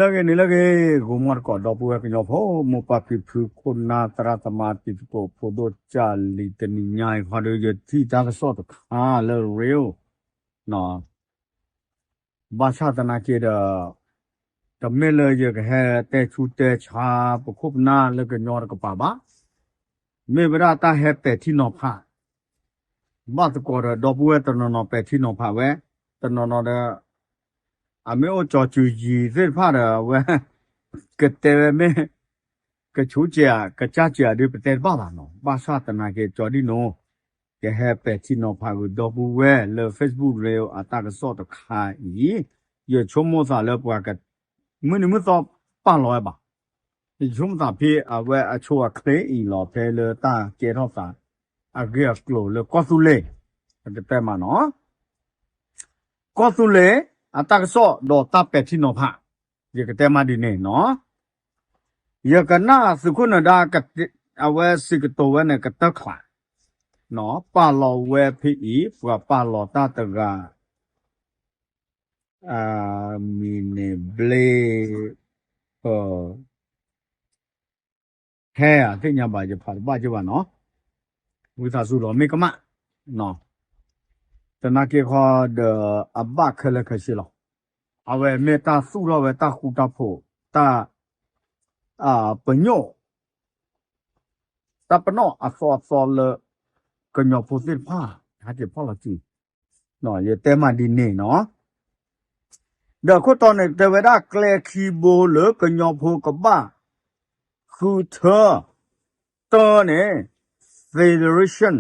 လၢဂ့ၤန့ၣ်လၢဂ့ၤ ဂိၤမီၢ်တကိး ဒီပုၢ်ဝဲၢ်ကညီဖိ မိၢ်ပၢ်ဖံဖု ခိၣ်နၢ်သရၣ်သမါ တံၤသကိး ဖိဒိၣ်ကၢ်လံၤ တနံၤညါအံၤ ခီဒီး ယထံၣ်တၢ်ကစီၣ်တခါလၢ real ဘၣ်ဆၣ်သနာ်က့ဒီး တမ့ၢ်လၢယကဟဲတဲဆူတဲဆါ ပခိၣ်ပနၢ်လၢကညီတကပၤဘၣ်. မ့ၢ်ဝဲဒၣ်တၢ်ဟဲပဲာ်ထံနီၤဖး ဘၣ်သကိးဒီး ဒီပုၢ်ဝဲၢ်တနီၤနီၤ ပဲာ်ထံနီၤဖးဝဲ, တနီၤနီၤဒီး အမ့ၢ်အိၣ်ကၠီၤစူၤယံၤသ့ၣ်တဖၣ်ဒီး အဝဲ ကတဲဝဲမ့ၢ် ကဆူးကဲးဧါ ကစၢ်ကဲးဧါဒုး ပတဲတဘၣ်ဘၣ်နီၤ. ဘၣ်ဆၣ်သနာ်က့ ကၠီဒံၣ်နိ ကဟဲပဲာ်ထံနီၤဖးဝံၤဒီပုၢ်ဝဲၢ်လၢ Facebook ရ့အတၢ်ကစီၣ်တခါအံၤ, ယဆိကမိၣ်သးလၢပှၤက မုၢ်နံၤမုၢ်သီပာ်လီၤဝဲဘၣ်. ယဆိကမိၣ်သးဖဲအဝဲအဆိအချ့အံၤလီၤ ဖဲလၢတၢ်ကဲထီၣ်သး အဂ့ၢ်အကျိၤလၢကီၢ်သူလ့ၤ အကတဲမးနီၤ ကီၢ်သူလ့ၤ အတၢ်ကစီၣ်ဒီးတၢ်ပဲာ်ထံနီၤဖး ယကတဲမးဒ်န့ၣ်နီၤ. ယကနၣ်သုးခိၣ်နၢၤဒါ အဝဲစံးကတိၤဝဲန့ၣ် ကတၢၢ်ချး ပာ်လီၤဝဲဖဲအံၤ ပှၤပာ်လီၤတၢ်တဂၤ မံၤန့ၣ်ဘျ့ ဟဲအသ့ၣ်ညါဘၣ် ယဖးတဘၣ်က့ဘၣ်နီၤ. ဝံသးစူၤလီၤမ့ၢ်ကမၣ် သနာ်က့ခီဒီး အဘၣ်ခဲလၢာ်ခဲဆ့လီၤ. အဝဲမ့ၢ်တၢ်သူၣ်ထီၣ်ဝဲတၢ်ဃူတၢ်ဖိး တၢ် ပညိၣ် တၢ်ပနီၣ်အသီအသီလၢ ကညီဖိသ့ၣ်တဖၣ် ဟဲက့ၤဖီၣ်လီၤစုၤ ယတဲမးဒ်န့ၣ်နီၤ. ဒီးခိၣ်တီန့ၣ် တဲဝဲဒၣ်ကျဲခံဘိလၢကညီဖိကဘၣ် ဃုထၢ တၢန့ၣ် federation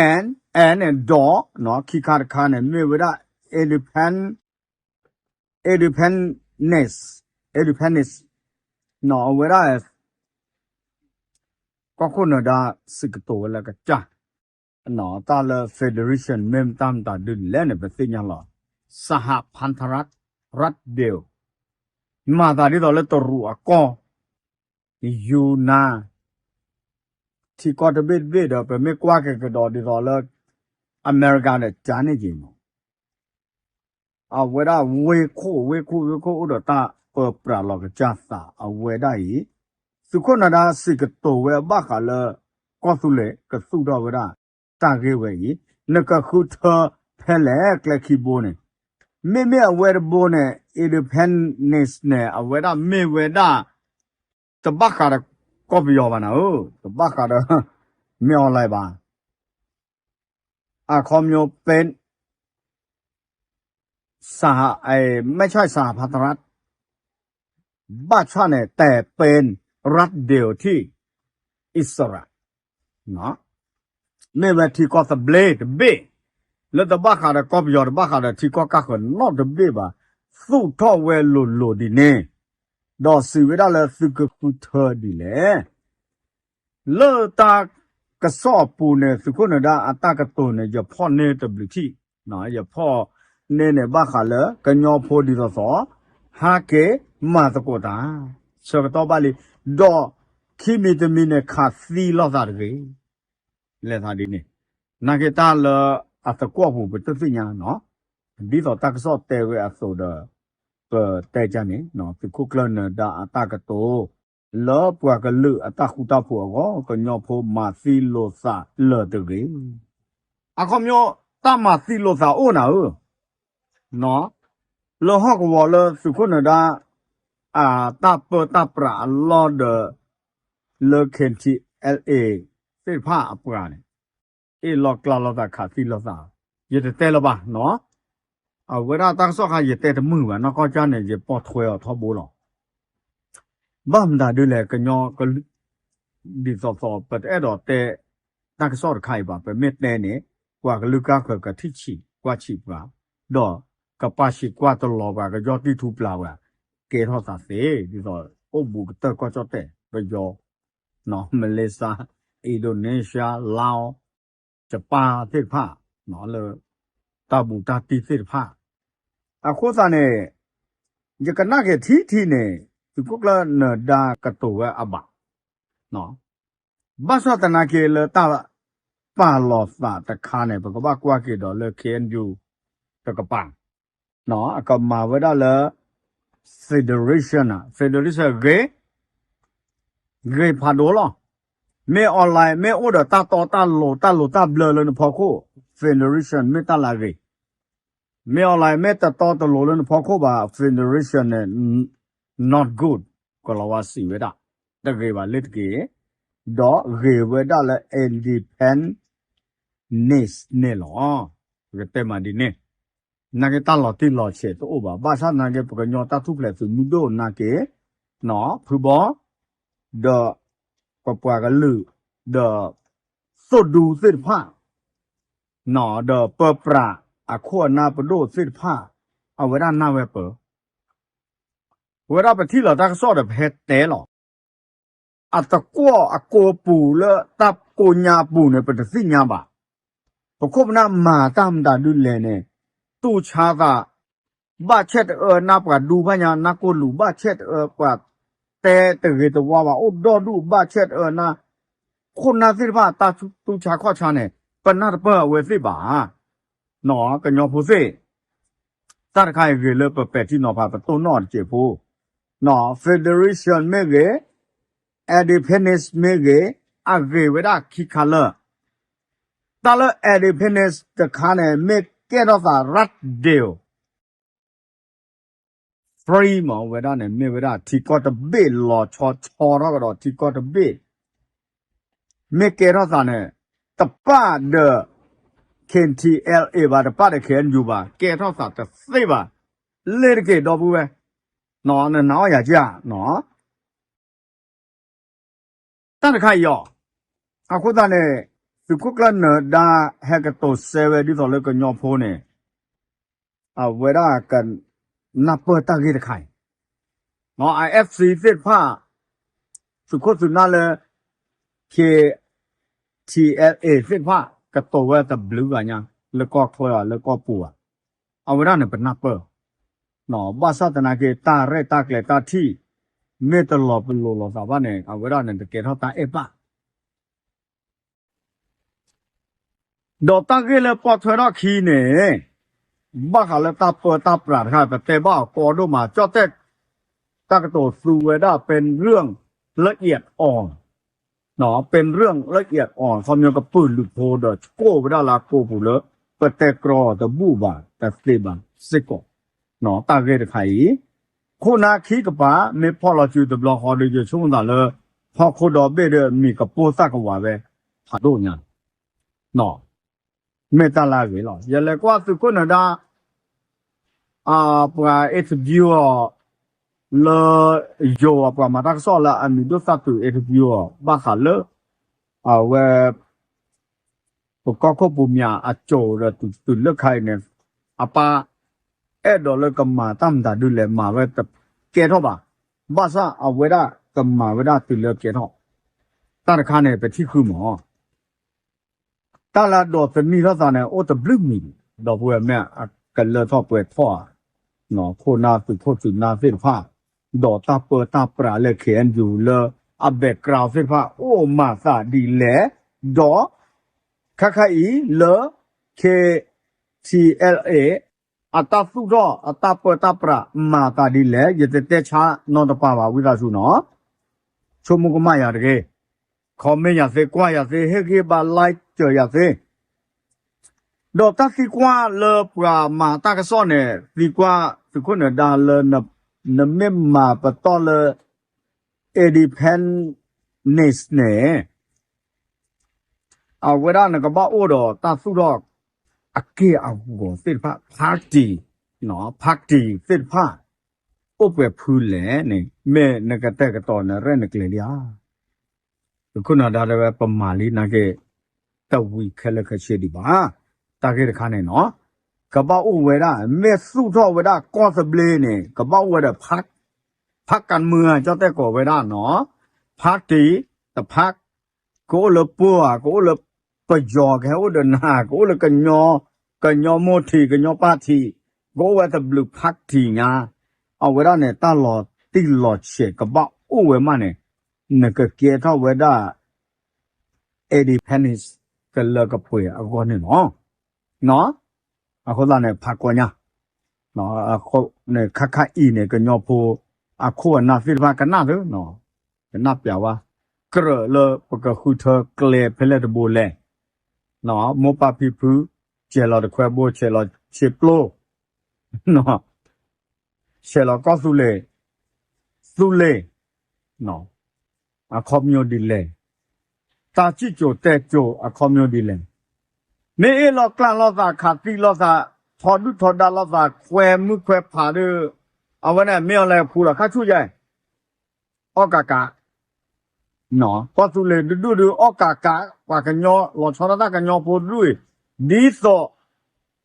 and and ဒီး ခံခါတခါန့ၣ် မ့ၢ်ဝဲဒၣ် independent independence independence အဝဲဒၣ် ကီၢ်ခိၣ်နၢၤဒါစံးကတိၤဝဲလၢကစၢ် တၢ်လၢ federation မ့ၢ်တၢ်မတၤဒ်လဲၣ်န့ၣ် ပသ့ၣ်ညါလီၤ. စဟပၣ်တရၣ် ရၣ်ဒ့လ် မၤသးဒ်သိးလၢတရူးအကီၢ် ယူနၤ ထံကီၢ်တဘ့ၣ်တဘ့ၣ်ဒီး ပမ့ၢ်ကွၢ်က့ၤကဒီးဒ်သိးလၢ အမဲရကၤဒီး ကန့ၣ်က့ၤမး အဝဲဒၣ်ဝ့ၢ်ခိၣ်ဝ့ၢ်ခိၣ်ဝ့ၢ်ခိၣ်အိၣ်ဒီးတၢ်ပၢပြးလီၤကစၢ်သးအဝဲဒၣ်အံၤ, သုးခိၣ်နၢၤဒါစံးကတိၤဝဲဘၣ်ဃးလၢ ကီၢ်သူလ့ၤကသူၣ်ထီၣ်ဝဲဒၣ် တၢ်ဂ့ၢ်ဝဲအံၤ, နကဃုထၢဖဲလဲၣ်ကျဲခံဘိန့ၣ်, မ့မ့ၢ်အဝဲတဘိန့ၣ် independence န့ၣ် အဝဲဒၣ်မ့ၢ်ဝဲဒၣ် တဘၣ်ဃးဒီးကီၢ်ပယီၤဘၣ်နၤဧၢ, တဘၣ်ဃးဒီး မ့ၢ် online ဘၣ်. အခီပညီ ပၣ် สห ไม่ใช่ สหพันธรัฐ ဘၣ်ဆၣ်န့ၣ် แต่เป็นรัฐเดียวที่อิสระ မ့ၢ်ဝဲထံကီၢ်သဘျ့တဘ့ၣ်, လၢတဘၣ်ဃးဒီးကီၢ်ပယီၤ တဘၣ်ဃးဒီးထံကီၢ်ကၢ်ဃၢၤနီတဘ့ၣ်ဘၣ်, သူၣ်ထီၣ်ဝဲလိၤလိၤဒ်န့ၣ်, ဒီးစံးဝဲဒၣ်လၢသုကဃုထၢဒ်လဲၣ် လၢတၢ်ကစီၣ်အပူၤန့ၣ် သုးခိၣ်နၢၤဒါအတၢ်ကတိၤန့ၣ် ယဖီၣ်န့ၢ်တဘျုးထံၣ်, ယဖီၣ်န့ၢ်န့ၣ်ဘၣ်ဃးလၢ ကညီဖိဒ်သိးသိး ဟဲက့ၤမၤသကိးတၢ် ဆၢကတီၢ်ဘၣ်လံ, ဒီးခံမံၤတမံၤန့ၣ် ခးသံလိာ်သးတဂ့ၤ လဲၤသးဒ်န့ၣ်, နာ်က့တၢ်လၢအသကိးပူၤ ပတသ့ၣ်ညါနီၤ, ဒ်သိးတၢ်ကစီၣ်တဲဝဲအသိးဒီး ပတဲကန့ၣ် သုးခိၣ်ကျၢၢ်နၢၤဒါအတၢ်ကတိၤ လၢပှၤကလုာ်အတၢ်ဃူတၢ်ဖိးအဂီၢ် ကညီဖိမၤသံလိာ်သးလၢာ်တဂ့ၤ. အခီပညီ တၢ်မၤသံလိာ်သးအိၣ်နၤဧၢ, လၢဟီၣ်ကဝီၤလၢသုးခိၣ်နၢၤဒါ အတၢ်ပၢတၢ်ပြးအလီၢ်ဒီး လၢ KNLA သ့ၣ်တဖၣ်အပှၤန့ၣ် အ့ၣ်လီၤကျါလိာ်သးခးသံလိာ်သး, ယတတဲလၢၤဘၣ်နီၤ, အဝဲဒၣ်တၢ်ကစီၣ်ခါ ယတဲတမုာ်ဘၣ် နီၢ်ကီၢ်ကၢ်န့ၣ် ယပိာ်ထွဲအီၤထီဘိလီၤ. ဘၣ်မတၤဒ်လဲၣ် ကညီကလုာ် ဒ်သိးသိး ပတအဲၣ်ဒိးတဲ တၢ်ကစီၣ်တခါအံၤဘၣ်, ပမ့ၢ်တဲန့ၣ် ပှၤကလုာ်ကၢ်ဃၢၤကထံၣ်ဆံးကွၢ်ဆံးပှၤ, ဒီးကပာ်ဆံးကွၢ်တလီၤပှၤ ကယီၢ်တံၢ်ထူပျၢ်ပှၤ ကဲထီၣ်သးသ့, ဒ်သိးအိၣ်ဘူးကတၢၢ်ကီၢ်ကၠီၣ်တဲၣ် ပယီၤ Malaysia, Indonesia, Laos, Japan သ့ၣ်တဖၣ် လၢ တၢ်ဘူးတၢ်တံၢ်သ့ၣ်တဖၣ်, အဃိသတးန့ၣ် ယကနၣ်က့ၤထံထံန့ၣ် သုးခိၣ်ကျၢၢ်နၢၤဒါကတိၤဝဲအဘၣ် ဘၣ်ဆၣ်သနာ်က့လၢတၢ်ပာ်လီၤသးတခါန့ၣ် ပကဘၣ်ကွၢ်က့ၤဒီးလၢ KNU တကပၤ အကမၤဝဲဒၣ်လၢ federation ဧါ, federation ဂ့ၤ, ဂ့ၤဖးဒိၣ်လီၤ. မ့ၢ် online မ့ၢ်အိၣ်ဒီးတၢ်တီတၢ်လိၤ တၢ်လိၤတၢ်ဘျၢလၢနဖီခိၣ် federation မ့ၢ်တၢ်လၢအဂ့ၤ. မ့ၢ် online မ့ၢ်တတီတလိၤလၢနဖီခိၣ်ဘၣ် federation န့ၣ် not good ကလီၤဝါစံးဝဲဒၣ် တဂ့ၤဘၣ်လၢတက့ၢ်. ဒီးဂ့ၤဝဲဒၣ်လၢ independence န့ၣ်လီၤ. ကတဲမးဒ်န့ၣ် နာ်က့တၢ်လီၤတံၢ်လီၤဆဲးတအိၣ်ဘၣ်. ဘၣ်ဆၣ်သနာ်က့ ပကညီတၢ်ထူၣ်ဖျဲးသုးမုၢ်ဒိၣ်နာ်က့ ဖုဘီ ဒီး ပပှၤကလုာ် ဒီး သိၣ်ဒူသ့ၣ်တဖၣ် ဒီးပၢပြးအခိၣ်အနၢ်ပဒိၣ်သ့ၣ်တဖၣ် အဝဲဒၣ်နၢ်ဝဲပၢၤ ပဝဲဒၣ်ပထံၣ်လီၤတၢ်ကစီၣ်ဒီးပဟဲတဲလီၤ. အတကွီၢ်အကိာ်ပူၤလၢတၢ်ကိညါပူၤန့ၣ် ပတသ့ၣ်ညါဘၣ်. ပခိၣ်ပနၢ်မၤတၢ်မတၤဒုလဲၣ်န့ၣ် တူၢ်ဆါသး ဘၣ်ဆဲးတအၢနၢ်ပှၤဒူဘၣ်ညါ နၢ်ကိၢ်လူၤဘၣ်ဆဲးတအၢ ပှၤတဲတဂ့ၤတဝါဘၣ် အိၣ်ဒီဒူၣ်ဘၣ်ဆဲးတအၢနၢ် ခိၣ်နၢ်သ့ၣ်တဖၣ်တၢ်တူၢ်ဆါခီၣ်ဆါန့ၣ် ပနၢ်တပၢၢ်အဝဲသ့ၣ်ဘၣ် ကညီဖိသ့ၣ် တၢ်တခါအံၤဂ့ၤလၢပပဲာ်ထံနီၤဖးပတိၢ်နီၣ်တစဲးဖိ federation မ့ၢ်ဂ့ၤ independence မ့ၢ်ဂ့ၤ အဂ့ၤဝဲဒၣ်ခံခါလၢာ်. တၢ်လၢ independence တခါန့ၣ် မ့ၢ်ကဲထီၣ်သး right deal free မ့ၢ်ဝဲဒၣ်န့ၣ် မ့ၢ်ဝဲဒၣ်ထံကီၢ်တဘ့ၣ်လီၤဆီဆီထီၣ်ကဒီးထံကီၢ်တဘ့ၣ် မ့ၢ်ကဲထီၣ်သးန့ၣ် တပၣ်ဒီး KTLA ဘၣ် တပၣ်ဒီး KNU ဘၣ် ကဲထီၣ်သးတသ့ဘၣ်. လ့ၤတက့ၢ်ဒီပုၢ်ဝဲၢ် နနာ်အီၣ်ယၤကၢ် တၢ်တခါအံၤအီၤ အဃိသတးန့ၣ် သုးခိၣ်ကျၢၢ်နၢၤဒါဟဲကတိၤစဲဝဲဒ်သိးလၢကညီဖိန့ၣ် အဝဲဒၣ်ကနၢ်ပၢၢ်တၢ်ဂ့ၢ်တခါအံၤ အ FC သ့ၣ်တဖၣ် သုးခိၣ်သုးနၢ်လၢ KTLA သ့ၣ်တဖၣ် ကတိၤဝဲတဘျုးဂၤညါ လၢကီၢ်ချၢဧါ လၢကီၢ်ပူၤဧါ အဝဲဒၣ်န့ၣ်ပနၢ်ပၢၢ် ဘၣ်ဆၣ်သနာ်က့ တၢ်ရဲၣ်တၢ်ကျဲၤတၢ်ထံၣ် မ့ၢ်တလီၤပလိာ်လိာ်သးဘၣ်န့ၣ် အဝဲဒၣ်န့ၣ်တကဲထီၣ်တၢ်အဲၣ်ဘၣ် ဒီးတၢ်ဂ့ၢ်လၢပိာ်ထွဲထီၣ်ခံန့ၣ် ဘၣ်ဃးလၢတၢ်ပၢတၢ်ပြးတခါ ပတဲဘၣ်အီၤကီဒိၣ်မး ကၠီၣ်တဲၣ် တၢ်ကတိၤသူဝဲဒၣ် ပၢရၢၣ်လၢအံၤအီၤ ပၢရၢၣ်လၢအံၤအီၤ ခီပညီကပုာ်လုးဖိဒီး ကိၢ်ဝဲဒၣ်လၢအကိာ်ပူၤလၢ ပတဲကြီအီၤတဘူၣ်ဘၣ် တသ့ဘၣ်စ့ၢ်ကီး တၢ်ဂ့ၢ်တခါအံၤ ခိၣ်နၢ်ခံကပၤ မ့ၢ်ဖီၣ်လီၤစုတဘျီဃီဒီး ယဆိကမိၣ်သးလၢ ဟီၣ်ခိၣ်ဒီဘ့ၣ်ဒီး မံၤကပိၢ်သၣ်ကဝးဝဲ ဖးဒိၣ်ညါ မ့ၢ်တၢ်လၢအဂ့ၤလီၤ. ယလဲၤကွၢ်သုးခိၣ်နၢၤဒါ ပှၤ interview အီၤ လၢ ယိၤအပှၤမၤတၢ်ကစီၣ်လၢအမံၤဒိၣ်သၣ်တုၤ interview အီၤ ဘၣ်ဃးလၢ အဝဲ ပကီၢ်ခိၣ်ပူၤမၠးအကၠိၤဒီးတုၤလၢခါအံၤန့ၣ် အပၢ် အဲၣ်ဒိးလၢကမၤတၢ်မတၤဒုလဲၣ် မၤဝဲတကဲထီၣ်ဘၣ်. ဘၣ်ဆၣ်အဝဲဒၣ်ကမၤဝဲဒၣ်တုၤလၢကဲထီၣ် တၢ်တခါန့ၣ် ပထံၣ်ဃုမး တၢ်လၢအဒိးသန့ၤထီၣ်သးန့ၣ် အိၣ်တဘျုးမံၤ ဒီပုၢ်ဝဲၢ်မ့ၢ်အကလၢထီၣ်ပှဲၤထီၣ်ဧါ ခိၣ်နၢ်သုးခိၣ်သုးနၢ်သ့ၣ်တဖၣ် ဒီးတၢ်ပၢတၢ်ပြးလၢ KNU လၢအ background သ့ၣ်တဖၣ် အိၣ်မၤသးဒ်လဲၣ် ဒီး ခဲခါအံၤလၢ KTLA အတၢ်သူၣ်ထီၣ်အတၢ်ပၢတၢ်ပြးမၤသးဒ်လဲၣ် ယတတဲဆါနီတပၤဘၣ် ဝံသးစူၤနီၤ ဆိကမိၣ်ကမၣ်ယၤတဂ့ၤ comment ယၤသ့ ကွၢ်ယၤသ့ ဟ့ၣ်ဂံၢ်ဘါ like စၢၤယၤသ့ ဒီးတၢ်သံကွၢ်လၢပှၤမၤတၢ်ကစီၣ်န့ၣ် သံကွၢ်သုးခိၣ်နၢၤဒါလၢ နမ့ၢ်မၤပတီၢ်လၢ independence န့ၣ် အဝဲဒၣ်နကဘၣ်အိၣ်ဒီးတၢ်သူၣ်ထီၣ် အက့ၢ်အဂီၤသ့ၣ်တဖၣ် party party သ့ၣ်တဖၣ် အိၣ်ပှဲၤဖုလဲၣ်န့ၣ် မ့ၢ်နကတဲာ်ကတီၤနရဲၣ်နကျဲၤလံဧါ သုးခိၣ်နၢၤဒါတဲဝဲပမၤလံနာ်က့ တဝံၤခဲလၢာ်ခဲဆ့ဒံးဘၣ် တၢ်ဂ့ၢ်တခါန့ၣ်နီၤ ကဘၣ်အိၣ်ဝဲဒၣ် မ့ၢ်သူၣ်ထီၣ်ဝဲဒၣ်ကီၢ်သဘျ့န့ၣ် ကဘၣ်အိၣ်ဝဲဒီး ဖးကၣ်မုၢ် ကၠီၣ်တဲၣ်ကိးဝဲဒၣ်နီၤ party တဖး ကအိၣ်လၢပှိၢ်ဧါ ကအိၣ်လၢပယီၤ ကဟဲအိၣ်ဒီးနၤ ကအိၣ်လၢကညီ ကညီမိၢ်ထံး ကညီပၢ်ထံး ကအိၣ်ဝဲတဘျုး party ညါ အဝဲဒၣ်န့ၣ် တၢ်လီၤတံၢ်လီၤဆဲးကဘၣ်အိၣ်ဝဲမးန့ၣ် နကကဲထီၣ်ဝဲဒၣ် independence ကလၢကပှဲၤအဂီၢ်န့ၣ်လီၤ. အဃိသတးန့ၣ် ဖးကွၢ်ညါ အဃိန့ၣ် ခါခါအံၤန့ၣ် ကညီဖိ အခိၣ်အနၢ်သ့ၣ်တဖၣ်ကနၣ်သ့, ကနၣ်ပျးဝဲ, ကြၢးလၢပကဃုထၢကျဲဖဲလဲၣ်တဘိလဲၣ်, မိၢ်ပၢ်ဖံဖု, ဆဲးလီၤတခွဲဘိ ဆဲးလီၤဆ့ပျိ, ဆဲးလီၤကီၢ်သူလ့ၤ, သူလ့ၤ, အခီပညီဒ်လဲၣ်, တၢ်စံၣ်စိၤတဲစိၤအခီပညီဒ်လဲၣ်, မ့ၢ်အ့ၣ်လိာ်ကျဲလိာ်သး ခးသံလိာ်သး, ထီဒုၣ်ထီဒါလိာ်သး ခွဲမုၢ်ခွဲဖးဒီး, အဝဲန့ၣ်မ့ၢ်အီၤလဲၤဖူဒီး ခါဆူၣ်ယဲၢ် အီၣ်ကးကး, ကီၢ်သူလ့ၤတဒူၣ်ဒုးအီၣ်ကးကး ပှၤကညီ လီၤဆီဒၣ်တၢ်ကညီဖိတဒူၣ်အံၤ, ဒ်သိး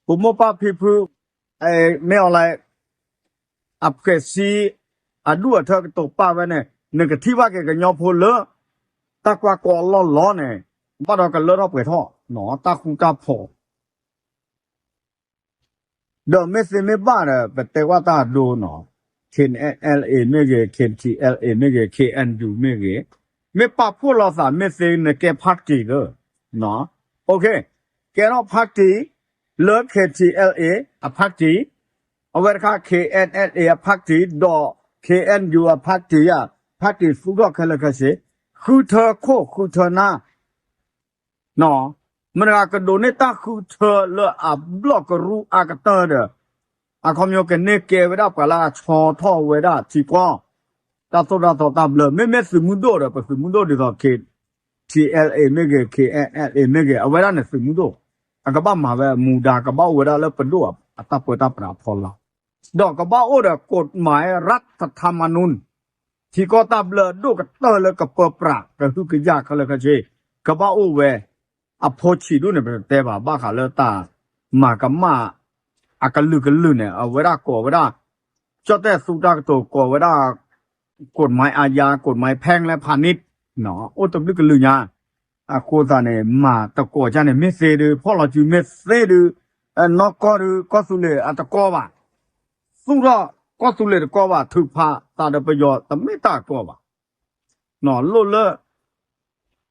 ပမိၢ်ပၢ်ဖံဖု မ့ၢ်အီၤလဲၣ် အဖှဲးဆံ အဒူၣ်အထၢကတိၤပာ်ဝဲန့ၣ် နကထံၣ်ဘၣ်က့ၤကညီဖိလၢ တၢ်ကွၢ်ကီလီၢ်လီၤန့ၣ် ဘၣ်ဒီးကလၢထီၣ်ပှဲၤထီၣ် တၢ်ဃူတၢ်ဖိး ဒီးမ့ၢ်သ့မ့ၢ်ဘၣ်ဒီး ပတဲဝဲတၢ်ဒိနီၤ, K N L A မ့ၢ်ဂ့ၤ, K T L A မ့ၢ်ဂ့ၤ, K N U မ့ၢ်ဂ့ၤ, မ့ၢ်ပာ်ဖှိၣ်လိာ်သးမ့ၢ်သ့နကဲ party လၢ, OK, ကဲထီၣ် party လၢ K T L A အ party, အဝဲတခါ K N L A အ party ဒီး K N U အ party ဧါ, party သူၣ်ထီၣ်ခဲလၢာ်ခဲဆ့, ဃုထၢခိၣ်ဃုထၢနၢ် မတၤတဂၤကဒိးန့ၢ်တၢ်ဃုထၢလၢအဘျီၣ်ကရူၢ်အါကတၢၢ်ဒီး, အခီပညီကန့ၢ်ကဲဝဲဒၣ်ပှၤလၢအဆီထီၣ်ဝဲဒၣ်ထံကီၢ်, တၢ်သိၣ်တၢ်သီတၢ်ဘျၢ, မ့မ့ၢ်သုးမုၢ်ဒိၣ်ဒီး ပသုးမုၢ်ဒိၣ်ဒ်သိး K T L A မ့ၢ်ဂ့ၤ, K N L A မ့ၢ်ဂ့ၤ, အဝဲဒၣ်န့ၣ်သုးမုၢ်ဒိၣ်, အကဘၣ်မၤဝဲအမူဒါ ကဘၣ်အိၣ်ဝဲဒၣ်လၢပဒိၣ်အတၢ်ပၢတၢ်ပြးအဖီလာ်, ဒီးကဘၣ်အိၣ်ဒီး กฎหมายรัฐธรรมนูญ ထံကီၢ်တၢ်ဘျၢဒိၣ်ကတၢၢ်လၢကပၢပြးကဟုကယာ်ခဲလၢာ်ခဲဆ့, ကဘၣ်အိၣ်ဝဲ, အဖိဆံးဒိၣ်န့ၣ် ပတဲဘၣ်ဘၣ်ဃးလၢတၢ်မၤကမၣ် အကလုာ်ကလုာ်န့ၣ် အဝဲဒၣ်ကိးဝဲဒၣ်, ကၠီၣ်တဲၣ်သူတၢ်ကတိၤကိးဝဲဒၣ်, กฎหมายอาญา กฎหมายแพ่งและพาณิชย์ အိၣ်တဘျုးကလုာ်ညါ, အဃိသတးန့ၣ် မၤတကိးကါန့ၣ် မ့ၢ်သ့ဒုး ဖီၣ်လီၤစုမ့ၢ်သ့ဒုး, နီၢ်ကီၢ်ဒုး ကီၢ်သူလ့ၤအတကီဘၣ်, သူၣ်ထီၣ်ကီၢ်သူလ့ၤတကီဘၣ်, ထုးဖးသးဒီးပယီၤတမ့ၢ်တၢ်ကီဘၣ်, လိၣ်လၢ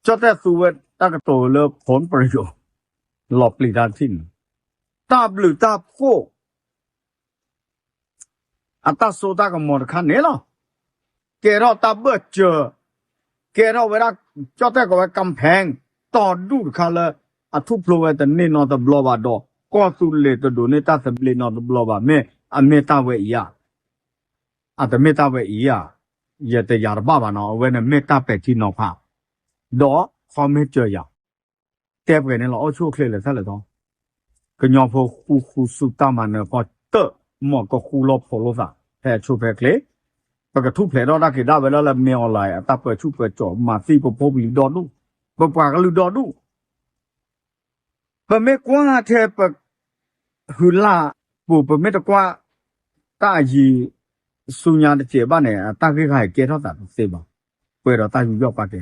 ကၠီၣ်တဲၣ်သူဝဲတၢ်ကတိၤလၢ ผลประโยชน์ လီၤပျံၤတၢ်ထံၣ်န့ၣ်, တၢ်ဘျုးတၢ်ဖှိၣ် အတၢ်စိတၢ်ကမီၤတခါန့ၣ်လီၤ. ကဲထီၣ်တၢ်ဘၢၣ်စၢၤ, ကဲထီၣ်ဝဲဒၣ် ကၠီၣ်တဲၣ်ကိးဝဲ กำแพง တီၢ်ဒူၣ်တခါလၢ အထူၣ်ဖျိဝဲတန့ၢ်နီတဘျီဘၣ်ဒီး ကီၢ်သူလ့ၤတဒိးန့ၢ်တၢ်သဘျ့နီတဘျီဘၣ် မ့ၢ်အမ့ၢ်တၢ်ဝဲအံၤဧါ, အတမ့ၢ်တၢ်ဝဲအံၤဧါ, ယတယာ်တဘၣ်ဘၣ်နီၤ, အဝဲန့ၣ်မ့ၢ်တၢ်ပဲာ်ထံနီၤဖး, ဒီးခီမ့ၢ်စၢၤယၤ တဲပှဲၤန့ၣ်လီၤ အိၣ်ဆူၣ်အိၣ်ချ့လၢာ်ထဲလဲၣ်သီ, ကညီဖိဃူဃူသူတၢ်မၤနၢၤဃီတၢၢ်မီၢ်ကဃူလီၤဖိးလိာ်သး ဖဲအဆိဖဲချ့, ပကထူၣ်ဖျဲးထီၣ်တၢ်က့ၤဒၣ်ဝဲဒၣ်လၢ မင်းအောင်လှိုင် အတၢ်ပၢဆူၣ်ပၢစိး မၤသံပဖိပလံၤဒီဒူၣ်, ပပှၤကလုာ်ဒီဒူၣ် ပမ့ၢ်ကွၢ်ထဲပ ဟုးလၢ်ပူၤ ပမ့ၢ်တကွၢ် တၢ်အယံၤ ဆူညါတစဲးဘၣ်န့ၣ် အတၢ်ဂ့ၢ်ဂၤအံၤကဲထီၣ်သးတသ့ဘၣ်. ပှဲၤဒီးတၢ်ယူးယီၣ်ပာ်ကဲ,